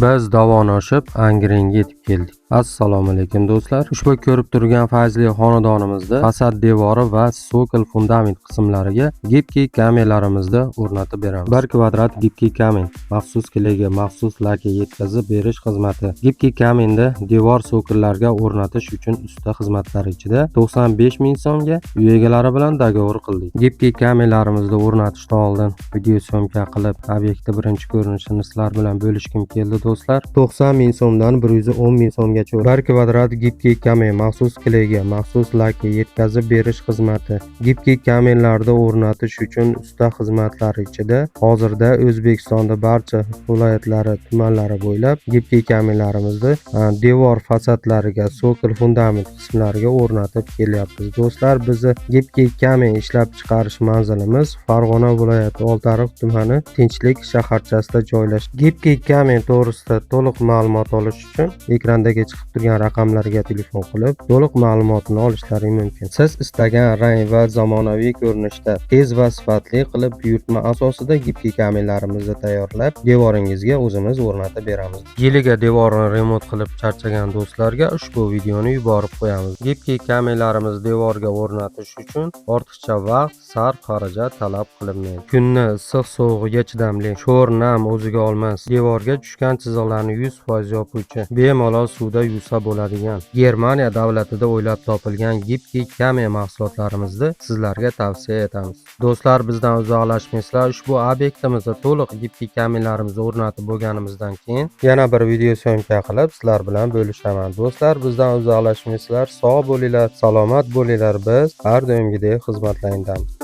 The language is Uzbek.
Biz dovon oshib Angrenga yetib keldik. Assalomu alaykum, do'stlar. Ushbu ko'rib turgan fayzli xonadonimizda fasad devori va sokol fundament qismlariga гибкий камень larimizni o'rnatib beramiz. 1 kvadrat гибкий камень maxsus клей ga, maxsus laki yetkazib berish xizmati. Гибкий камень da devor sokollarga o'rnatish uchun usta xizmatlari ichida 95 ming so'mga uy egalari bilan договор qildik. Гибкий камень larimizni o'rnatishdan oldin видеосъёмка qilib, obyektni birinchi ko'rinishini sizlar bilan bo'lishgim keldi, do'stlar. 90 ming so'mdan 110 ming so'mgacha 1 kvadrat гибкий камень maxsus клей ga, maxsus laki yetkazib berish xizmati. Гибкий камень larda o'rnatish uchun usta xizmatlari ichida hozirda O'zbekistonda barcha viloyatlari, tumanlari bo'ylab гибкий камень larimizni devor fasadlariga, sokol fundament qismlariga o'rnatib kelyapmiz. Do'stlar, bizni гибкий камень ishlab chiqarish manzilimiz Farg'ona viloyati, Oltiariq tumani, Tinchlik shaharchasida joylashgan. Гибкий камень to'g'risida to'liq ma'lumot olish uchun ekrandagi chiqib turgan raqamlarga telefon qilib, to'liq ma'lumotni olishlaring mumkin. Siz istagan rang va zamonaviy ko'rinishda tez va sifatli qilib buyurtma asosida гибкий камень larimizni tayyorlab, devoringizga o'zimiz o'rnatib beramiz. Yiliga devorni remont qilib charchagan do'stlarga ushbu videoni yuborib qo'yamiz. Гибкий камень larimiz devorga o'rnatish uchun ortiqcha vaqt, sarf xarajat talab qilinmaydi. Kunni issiq sovug'iga chidamli, sho'r nam o'ziga olmas, devorga tushgan chiziqlarni 100% yopuvchi, bemalol suvda yuvsa bo'ladigan Germaniya davlatida o'ylab topilgan гибкий камень mahsulotlarimizni sizlarga tavsiya etamiz. Do'stlar, bizdan uzoqlashmaysizlar. Ushbu obyektimizni to'liq гибкий камень larimizni o'rnatib bo'lganimizdan keyin yana bir видеосъёмка qilib sizlar bilan bo'lishaman. Do'stlar, bizdan uzoqlashmaysizlar. Sog' bo'linglar, salomat bo'linglar. Biz har doimgidek xizmatlaringdamiz.